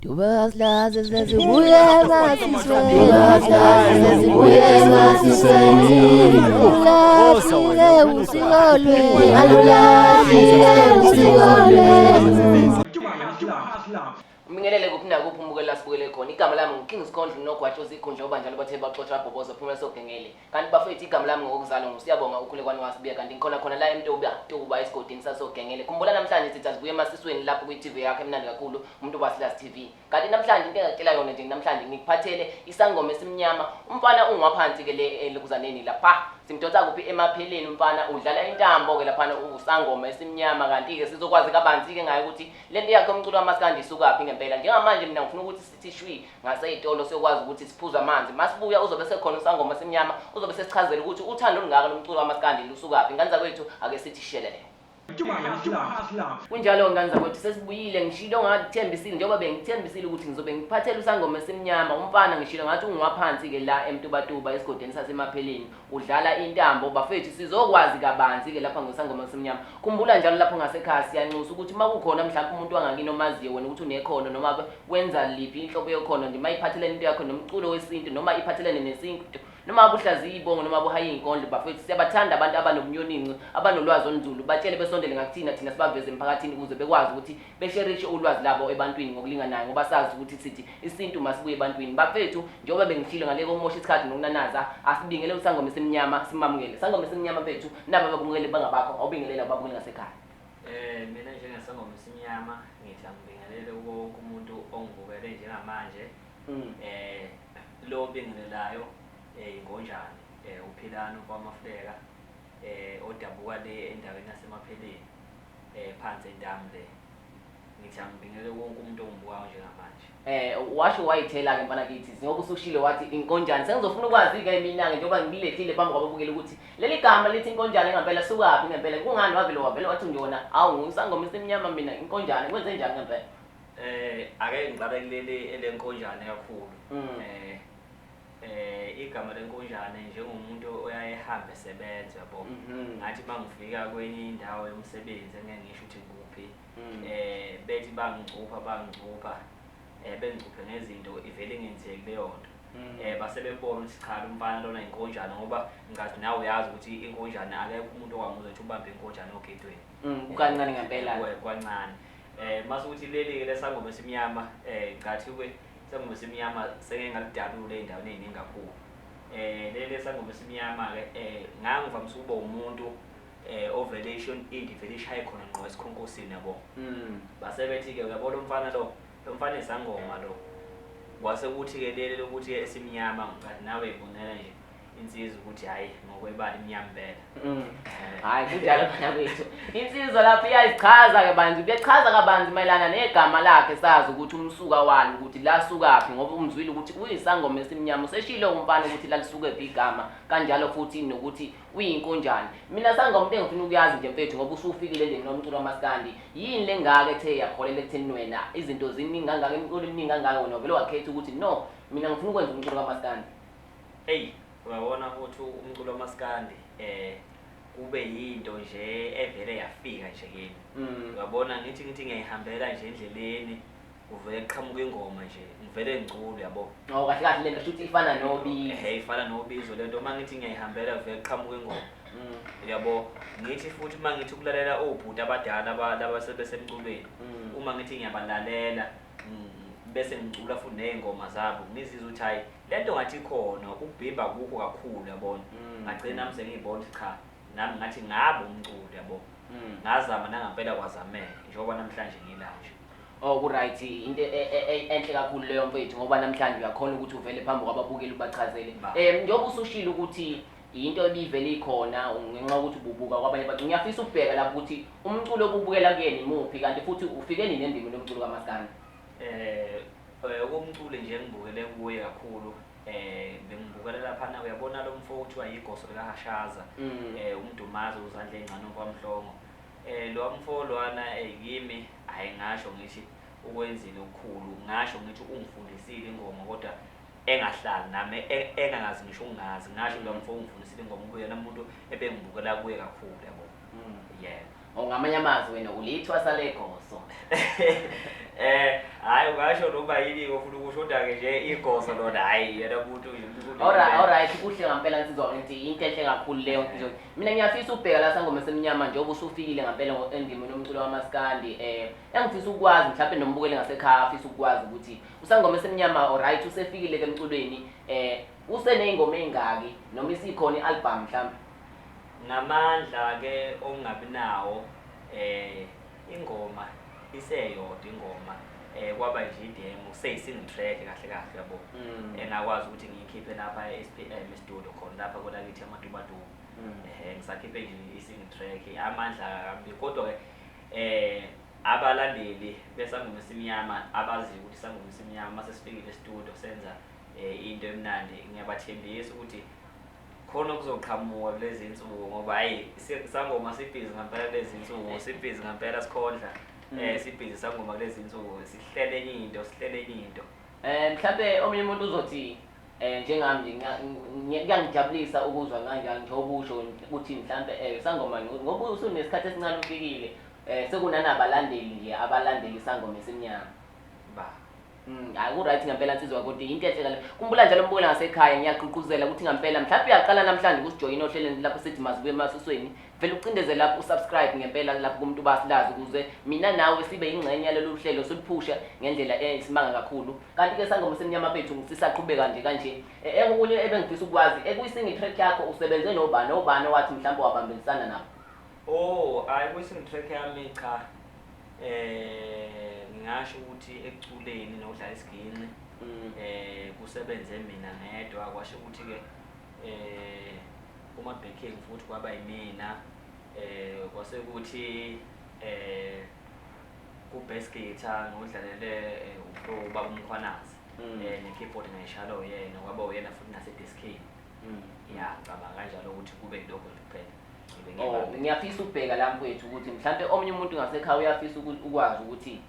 Dubaslaze sezibuye emasisweni, sezibuye emasisweni. Alulahlile usiko lwenu, alulahlile usiko lwenu. Umbingelele kuphi nakuphi umbukeli asibukele khona. Igama lami nguKing Sikhondlo nogwatsho zikhundla obanjalo bathe baxotsha babhoboza phumela sogengele. Kanti bafethu igama lami ngokuzalwa nguSiyabonga uKhulekwane waSibiya kanti ngikhona khona la eMtuba Tuba esigodini sasogengele. Khumbula namhlanje sithi asibuye emasisweni lapho kwi-TV yakho emnandi kakhulu umuntu waSilas TV. Kanti namhlanje into engakutshela yona nje namhlanje ngikuphathele isangoma esimnyama. Umfana ungwaphansi ke le elokuzaneni lapha. Simdonsa kuphi emapheleni umfana udlala intambo ke laphana usangoma esimnyama kanti ke sizokwazi kabanzi ke ngaye ukuthi lento yakhe umculo wamaskandi isukaphi ngempela. Njengamanje mina ngifuna ukuthi sithi shwi ngaseyitolo siyokwazi ukuthi siphuze amanzi. Masibuya uzobe sekhona usangoma esimnyama uzobe sesichazela ukuthi uthando olungaka lomculo wamaskandi lusukaphi. Ngane zakwethu ake sithi shelele. Kunjalo ngane zakwethu sesibuyile ngishilo ngathembisile njengoba bengithembisile ukuthi ngizobe ngiphathela usangoma esimnyama umfana ngishilo ngathi ungwaphansi ke la eMtubatuba esigodini sasemapheleni udlala intambo bafethu sizokwazi kabanzi ke lapha ngosangoma esimnyama. Khumbula njalo lapho ngasekhaya siyanxusa ukuthi uma kukhona mhlawumbe umuntu wangakini omaziyo wena ukuthi unekhono noma wenza liphi inhlobo yekhono nje mayiphathelene into yakho nomculo wesintu noma iphathelene nesintu noma abuhlaziya ibongo noma abuhaye iy'nkondlo bafethu siyabathanda abantu abanobunyoninco abanolwazi olunzulu batshele besondele ngakuthina thina sibaveze emphakathini ukuze bekwazi ukuthi besherishe ulwazi labo ebantwini ngokulinganayo ngoba sazi ukuthi sithi isintu masibuye ebantwini bafethu njengoba bengishilo ngale kokumosha isikhathi nokunanaza asibingele usangoma esimnyama simamukele sangoma esimnyama mfethu naba ababukeli bangabakho awubingelela ababukeli ngasekhaya. Mina njengesangoma esimnyama ngithi angibingelele kuwo wonke umuntu ongibukele njengamanje. Lo obingelelayo ingonjani uPhilani kwamafleka odabuka le endaweni yaseMapheleni phansi endamu le. Ngithi angibingelele wonke umuntu ongibukayo njengamanje. Washo wayithela ke mfana kithi njengoba usushilo wathi inkonjane sengizofuna ukwazi ke mina ke njengoba ngilethile phambi kwababukeli ukuthi leli gama lithi inkonjane ngempela sukaphi ngempela kungani wavele wavele wathi njona awu ngusangoma esimnyama mina inkonjane kwenze njani ngempela? Ake ngiqale kuleli elenkonjane kakhulu. Igama lenkonjane njengomuntu oyaye ehambe esebenza yabo. Ngathi mangifika kwenye indawo yomsebenzi engeke ngisho ukuthi kuphi. Bethi bangicupha bengicuphe ngezinto ivele ingenzeki leyo nto. Base bebona ukuthi cha lo mfana lona inkonjane ngoba ngathi nawe uyazi ukuthi inkonjane akekho umuntu okwamuzwa ukuthi ubambe inkonjane ogedweni. Kukancane ngempela. Kwancane. Mase ukuthi leli ke lesangoma esimnyama ngathi ke sangoma esimnyama seke ngalidalula ey'ndaweni ey'ningi kakhulu. Leli lesangoma esimnyama ke ngangivamise ukuba umuntu ovele isho into ivele ishaye khona ngqo esikhonkosini yabo. Base bethi ke uyabona umfana lo mfana isangoma lo. Kwase kuthi ke leli lokuthi esimnyama ngathi nawe ibonela nje insizwa ukuthi hayi ngokwebala imnyama impela. Hayi kunjalo mfana kwethu. Insizwa lapho iyazichaza kabanzi, kuyachaza kabanzi mayelana negama lakhe sazi ukuthi umsuka walo ukuthi lasukaphi ngoba umzwile ukuthi uyisangoma esimnyama useshilo umfana ukuthi lalisuke phi igama kanjalo futhi nokuthi uyinkonjane. Mina sangoma into engifuna ukuyazi nje mfethu ngoba usufikile endlini nomculo wamaskandi yini lengaka ethe yakholela ekutheni wena izinto ziningi kangaka imiculo eminingi kangaka wena vele wakhetha ukuthi no mina ngifuna ukwenza umculo kamaskandi. Hey uyabona ukuthi umculo wamaskandi kube yinto nje evele yafika nje kimi. Uyabona ngithi ngiyayihambela nje endleleni kuvele kuqhamuka ingoma nje ngivele ngicule yabo. Oh kahle kahle lento futhi ifana nobizo. Ifana nobizo lento uma ngithi ngiyayihambela kuvele kuqhamuka ingoma. Yabo ngithi futhi uma ngithi ukulalela obhuti abadala laba sebesemculweni uma ngithi ngiyabalalela bese ngicula futhi nezingoma zabo ngizizwa ukuthi hayi lento ngathi ikhona ukubhimba kukho kakhulu yabona. Ngagcina nami sengiyibona ukuthi cha nami ngathi ngabe umculo yabo. Ngazama nangampela kwazameka njengoba namhlanje ngila nje. Oh ku right into enhle kakhulu leyo mfethu ngoba namhlanje uyakhona ukuthi uvele phambi kwababukeli ubachazele. Njengoba usushilo ukuthi into ebivele ikhona ngenxa yokuthi ububuka kwabanye abantu ngiyafisa ukubheka lapho ukuthi umculo obubukela kuyena imuphi kanti futhi ufike nini endimeni yomculo kamaskandi? Umculo nje engibukele kuye kakhulu bengibukela lapha uyabona lo mfo kuthiwa yigoso likaHashaza umdumazi uzandla engcane kwamhlongo. Lo mfo lwana kimi hayi ngasho ngithi ukwenzile okukhulu ngasho ngithi ungifundisile ingoma kodwa engahlali nami engangazi ngisho ungazi ngasho lo mfo ungifundisile ingoma ubuyena umuntu ebengibukela kuye kakhulu yabo. Yeah. Oh, ngamanye amazwi wena ulithwasa legoso. Hayi, ungasho noma yini ofuna ukusho, kodwa-ke nje igoso lona, hhayi, yena muntu. Alright, kuhle ngampela nsizwa, ngithi into enhle kakhulu leyo nsizwa. Mina ngiyafisa ukubheka la sangoma esimnyama, njengoba usufikile ngampela endimeni yomculo wamaskandi. Engifisa ukwazi, mhlawumbe nombukeli ngasekhaya afisa ukwazi ukuthi usangoma esimnyama, alright, usefikile ke emculweni, useney'ngoma ey'ngaki noma isikhona i-album mhlawumbe? Ngamandla-ke ongabi nawo, ingoma iseyodwa, ingoma kwaba nje i-demo, seyi-single track kahle kahle, yabo, engakwazi ukuthi ngiyikhiphe lapha e-SPM studio khona lapha kwelakithi eMatubatuba. Ngisakhiphe nje i-single track, amandla akabi, kodwa-ke abalandeli besangoma esimnyama abaziyo ukuthi isangoma esimnyama mase sifikile e-studio senza into emnandi, ngiyabathembisa ukuthi khona okuzoqhamuka kulezi insuku, ngoba hayi, sangoma sibhizi ngampela kulezi insuku, sibhizi ngampela, sikhondla, sibhizi sangoma kulezi insuku, sihlele enye into, sihlele enye into. Mhlambe omunye umuntu uzothi njengami nje kuyangijabulisa ukuzwa kanjani njengoba usho ukuthi mhlambe sangoma, ngoba usunesikhathi esincane ufikile, sekunanabalandeli nje abalandeli isangoma esimnyama. Ba. Hayi, ku-right ngempela nsizwa, kodwa into enhle kale. Khumbula njalo mbukela ngasekhaya, ngiyagqugquzela ukuthi ngempela mhlawumbe uyaqala namhlanje ukusijoyina ohlelweni lapho sithi mazibuye emasusweni. Vele ucindeze lapho usubscribe ngempela lapho kumuntu basilazi, ukuze mina nawe sibe yingxenye yalolu hlelo, siluphushe ngendlela eyisimanga kakhulu. Kanti-ke sangoma semnyama bethu, sisaqhubeka nje kanje. Okunye ebengifisa ukwazi, ekuyi-single track yakho usebenze nobani, obani owathi mhlawumbe wabambisana nabo? Oh, hayi, kwi-single track yami cha. Ngingasho ukuthi ekuculeni nokudlala isiginci kusebenze mina ngedwa, kwasho ukuthi ke kuma backing futhi kwaba yimina, kwase kuthi ku bass guitar ngodlalele ubaba uMkhwanazi, ne keyboard ngayishalo yena, kwaba uyena futhi nase deskini. Ya, ngicabanga kanjalo ukuthi kube yilokho nje kuphela. Ngibe Oh, ngibambe. Ngiyafisa ukubheka la mfowethu ukuthi mhlambe omunye umuntu ngasekhaya uyafisa ukwazi ukuthi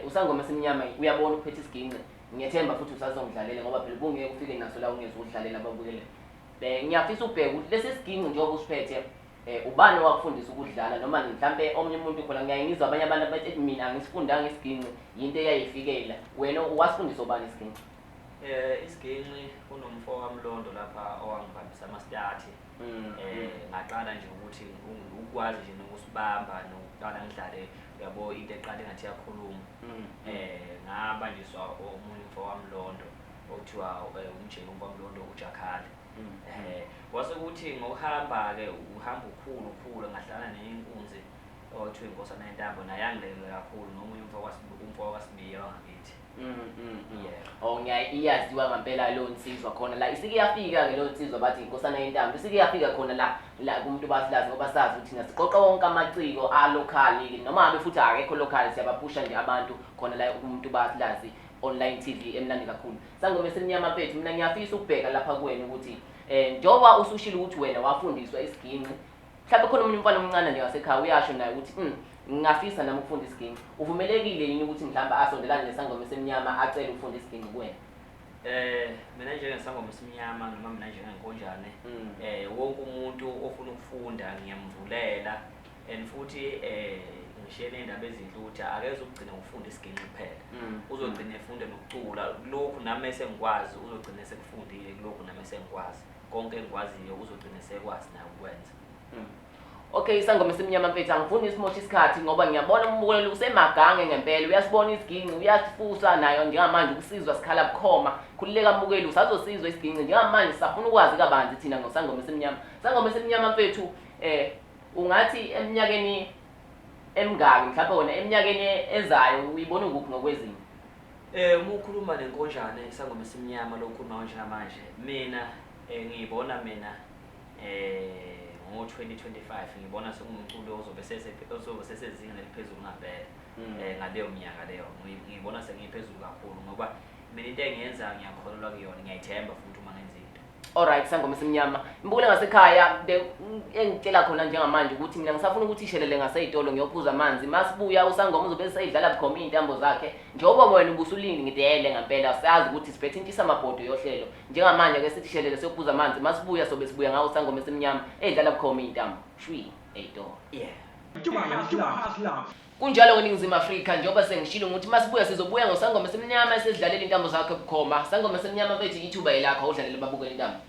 usangoma esimnyama uyabona ukuphethe isiginci. Ngiyethemba futhi usazongidlalela, ngoba phela ubungeke ufike naso la ungezukudlalela ababukele. Ngiyafisa ukubheka ukuthi lesi siginci njengoba usiphethe, ubani owakufundisa ukudlala, noma mhlambe omunye umuntu khona ngiyaye ngizwe abanye abantu abathi mina angisifundanga isiginci, yinto eyayifikela. Wena wasifundisa ubani isiginci? Isiginci kunomfo kaMlondo lapha owangibambisa ama-start. Ngaqala nje ukuthi ukwazi nje nokusibamba nokuqala ngidlale, uyabo, into eqala engathi iyakhuluma. Ngabanjiswa omunye umfo kaMlondo okuthiwa umjeki, umfo kaMlondo uJakhale. Kwase kuthi ngokuhamba ke uhamba ukhulu ukhulu, ngahlala nenkunzi okuthiwa inkosana yentambo, naye yangilekelela kakhulu, nomunye umfo kaSibiya wangakithi. Yeah. Oh, iyaziwa ngampela leyo nsizwa khona la. Isike yafika ke leyo nsizwa bathi inkosana yentambo. Isike yafika khona la kumuntu basilazi, ngoba sazi ukuthi thina siqoqa wonke amaciko a local, noma ngabe futhi akekho local, siyabaphusha nje abantu khona la kumuntu basilazi online TV emnandi kakhulu. Sangoma esimnyama mfethu, mina ngiyafisa ukubheka lapha kuwena ukuthi njengoba usushilo ukuthi wena wafundiswa isiginci, mhlawumbe khona omunye umfana omncane nje ngasekhaya uyasho naye ukuthi ngingafisa nami ukufunda isiginci. Uvumelekile yini ukuthi mhlawumbe asondelane nesangoma esimnyama acele ukufunda isiginci kuwena? Mina njengesangoma esimnyama noma mina njengenkonjane, wonke umuntu ofuna ukufunda ngiyamvulela, and futhi ngishiye ney'ndaba ezinhle ukuthi akeze ukugcina ngokufunda isiginci kuphela, uzogcina efunda nokucula lokhu nami esengikwazi, uzogcina esekufundile kulokhu nami esengikwazi, konke engikwaziyo uzogcina esekwazi naye ukwenza. Okay, isangoma esimnyama mfethu, angifuni isimoshe isikhathi ngoba ngiyabona umbukelo usemagange ngempela, uyasibona isiginci, uyasifusa nayo njengamanje ukusizwa sikhala bukhoma. Khululeka mbukeli, usazosizwa isiginci njengamanje, sisafuna ukwazi kabanzi thina ngosangoma esimnyama. Sangoma esimnyama mfethu, ungathi eminyakeni emingaki mhlawumbe wena eminyakeni ezayo uyibona ukuphi ngokwezinye? Uma ukhuluma nenkonjane isangoma esimnyama lokhuluma njengamanje, mina ngiyibona mina ngo-2025 ngibona sengumculo ozobe sesezingeni eliphezulu ngampela. Ngaleyo minyaka leyo ngiyibona sengiphezulu kakhulu, ngoba mina into engiyenzayo ngiyakholelwa kuyona, ngiyayithemba futhi uma ngenza into. Alright, sangoma esimnyama, mbukele ngasekhaya engitshela khona njengamanje ukuthi mina ngisafuna ukuthi ishelele ngaseyitolo ngiyophuza amanzi. Masibuya usangoma uzobe eseyidlala bukhoma iy'ntambo zakhe, njengoba wena ubusulindele ngempela, siyazi ukuthi siphethe intshisa amabhodo yohlelo. Njengamanje ke sithi shelele siyophuza amanzi, masibuya sobe sibuya ngawo usangoma esimnyama edlala bukhoma iy'ntambo shwi ey'tolo. Yeah. Kunjalo kweNingizimu Afrika, njengoba sengishilo ukuthi masibuya sizobuya ngosangoma esimnyama esidlalela intambo zakhe bukhoma. Sangoma esimnyama mfethu, ithuba elakho, udlalele babukele intambo.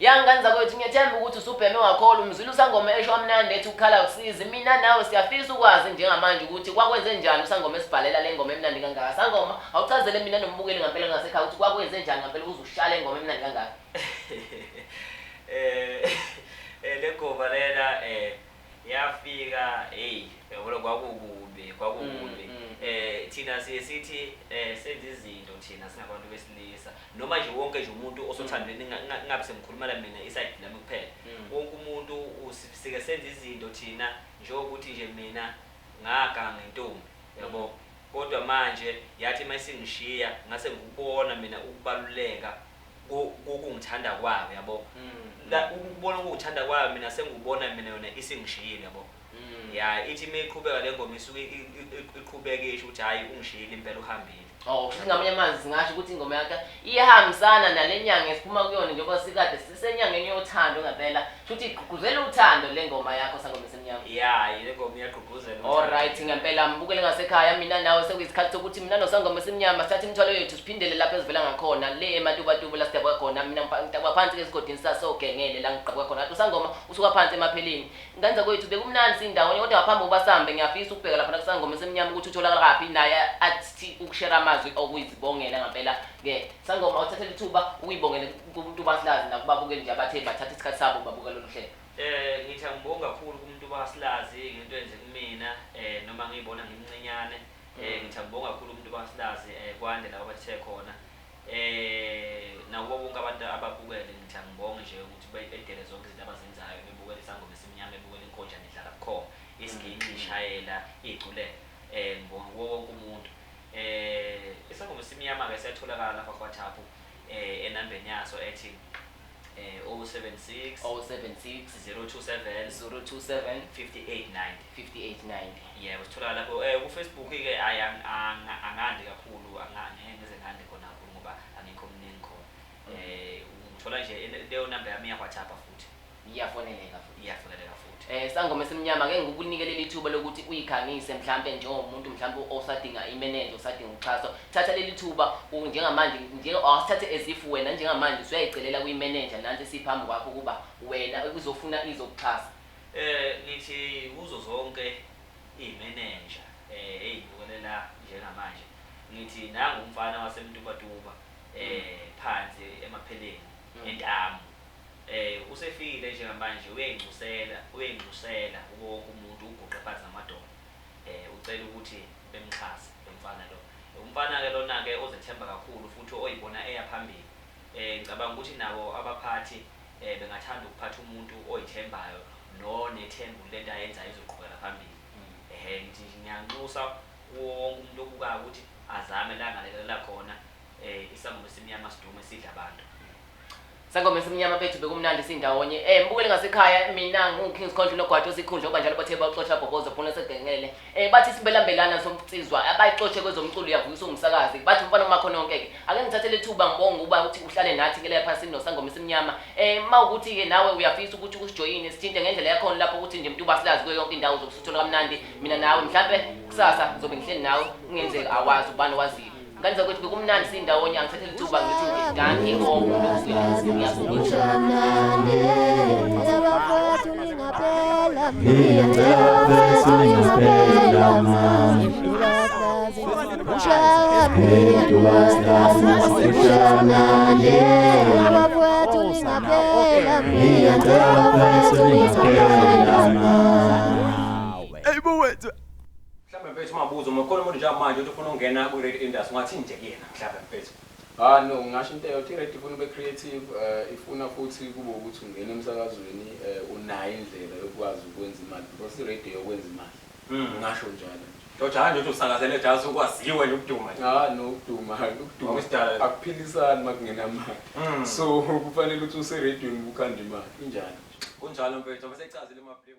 Yangane zakwethu, ngiyathemba ukuthi usubheme wakholwa umzwile usangoma esho amnandi ethi ukukhala kusizi. Mina nawe siyafisa ukwazi njengamanje ukuthi kwakwenze njani usangoma esibhalela le ngoma emnandi kangaka. Sangoma, awuchazele mina nombukeli ngampela ngasekhaya ukuthi kwakwenze njani ngampela ukuze ushale ingoma emnandi kangaka. Le ngoma lena yafika, hey, yabona kwakukubi, kwakukubi. Thina siye sithi senze izinto thina singabantu besilisa, noma nje wonke nje umuntu osothandweni, ngabe sengikhulumela mina iside lami kuphela. Wonke umuntu sike senze izinto thina, njengokuthi nje mina ngaganga ngentombi, yabo. Kodwa manje yathi mayisingishiya ngase ngikubona mina ukubaluleka kokungithanda kwayo, yabo. Ukubona ukungithanda kwayo mina sengubona mina yona isingishiyile, yabo. Ya, ithi mayiqhubeka le ngoma isuke iqhubeke isho ukuthi hayi ungishiyile impela, uhambile. Oh, kusho ngamanye amazwi singasho ukuthi ingoma yakhe iyahambisana nale nyanga esiphuma kuyona, njengoba sikade sisenyangeni yothando ngempela. Kusho ukuthi igqugquzela uthando le ngoma yakho sangoma esimnyama. Ya, le ngoma iyagqugquzela uthando. Alright, ngempela mbukele ngasekhaya, mina nawe sekuyisikhathi sokuthi mina nosangoma esimnyama sithathe imithwalo yethu siphindele lapho esivela ngakhona, le eMatubatuba la sidabuka khona. Mina ngidabuka phansi esigodini sasogengele la ngiqhamuka khona. Kanti usangoma usuka phansi emapheleni. Ngane zakwethu, bekumnandi sindawonye, kodwa ngaphambi kokuba sihambe ngiyafisa ukubheka lapha kusangoma esimnyama ukuthi utholakala kaphi naye athi ukushare amazwi okuyizibongela ngempela. Ke sangoma, awuthathele ithuba ukuyibongela kumuntu basilazi nakubabukeli nje abathe bathatha isikhathi sabo babuka lolu hlelo. Ngithi angibongi kakhulu kumuntu basilazi ngento enze kumina, noma ngiyibona ngimncinyane. Ngithi angibongi kakhulu umuntu basilazi, kwande laba abathe khona. Nakubo bonke abantu ababukele, ngithi angibonge nje ukuthi bedele zonke izinto abazenzayo, bebukela isangoma esimnyama, bebukela inkonjane idlala bukhoma, isiginci ishayela, iculela. Ngibonga kuwo wonke umuntu. Isangoma esimnyama ke siyatholakala lapha kwa-WhatsApp, enambeni yaso ethi 076 076 027 027 5890. 5890. Yebo, sitholakala lapho. Ku Facebook ke hayi angandi kakhulu, angeke ngize ngande khona kakhulu ngoba angikho mningi khona. Ngithola nje leyo number yami ya WhatsApp futhi. Iyafoneleka futhi. Iyafoneleka futhi. Sangoma esimnyama, ke ngikunikele ithuba lokuthi uyikhangise mhlambe njengomuntu mhlambe osadinga imanager, osadinga uxhaso. Thatha leli thuba njengamanje, nje awusithathe as if wena njengamanje usuyayicelela kuyimanager nansi siphambi kwakho kuba wena uzofuna izokuxhasa. Ngithi kuzo zonke imanager eyibukelela njengamanje, ngithi nangu umfana waseMtubatuba phansi emapheleni entamu. Usefikile njengamanje, uyayinxusela wonke umuntu, uguqe phansi ngamadolo. Ucela ukuthi bemxhase lo mfana lo. Umfana ke lona ke ozethemba kakhulu futhi oyibona eya phambili. Ngicabanga ukuthi nabo abaphathi Bengathanda ukuphatha umuntu oyithembayo nonethemba ukuthi lento ayenzayo izoqhubekela phambili. Ngithi ngiyanxusa kuwo wonke umuntu obukayo ukuthi azame la angalekelela khona, isangoma esimnyama sidume sidla abantu. Sangoma esimnyama bethu, bekumnandi sindawonye. Mbukele ngasekhaya, mina ngingu-King Sikhondlo nogwajo sikhundla oba njalo bathe bawuxosha bhobozo phuna segengele. Bathi sibelambelana somnsizwa abayixoshe kwezomculo uyavuyisa umsakazi. Bathi umfana umakho nonke ke. Ake ngithathele ithuba ngibonge ukuba uthi uhlale nathi ke lapha sinosangoma esimnyama. Mawukuthi ke nawe uyafisa ukuthi usijoyine, sithinte ngendlela yakhona lapho ukuthi nje Mtuba silazi kuyo yonke indawo zokusuthola kamnandi mina nawe. Mhlambe kusasa ngizobe ngihleli nawe, kungenzeka awazi ubani owaziyo. Ngane zakwethu, bekumnandi sindawonye. Angithathele ithuba ngithi nje dankie wonke umuntu obukele. Ngiyabonga. Bafowethu ningaphela. Ngiyacela bafethu ningaphela mani. Mtuba Stars usha mnandi. Bafowethu ningaphela. Ngiyacela bafethu ningaphela mani. Mhlawumbe mfethu mabuzo, uma khona umuntu njengamanje othi ufuna ukungena kwi-radio industry, ungathini nje kuyena mhlawumbe mfethu? Ah no, ngingasho into eyodwa, i-radio ifuna ube creative, ifuna futhi kube ukuthi ungena emsakazweni unayo indlela yokwazi ukwenza imali because i-radio yokwenza imali. Ngingasho njalo nje. Tojala nje ukuthi usakazele njalo sukwaziwe nje ukuduma nje. Ah no, ukuduma ukuduma Okwesidala. akuphilisani makungenamali. So kufanele ukuthi use-radioini ukhande imali. Injalo nje. Kunjalo mfethu, abasechazile emabhlingi.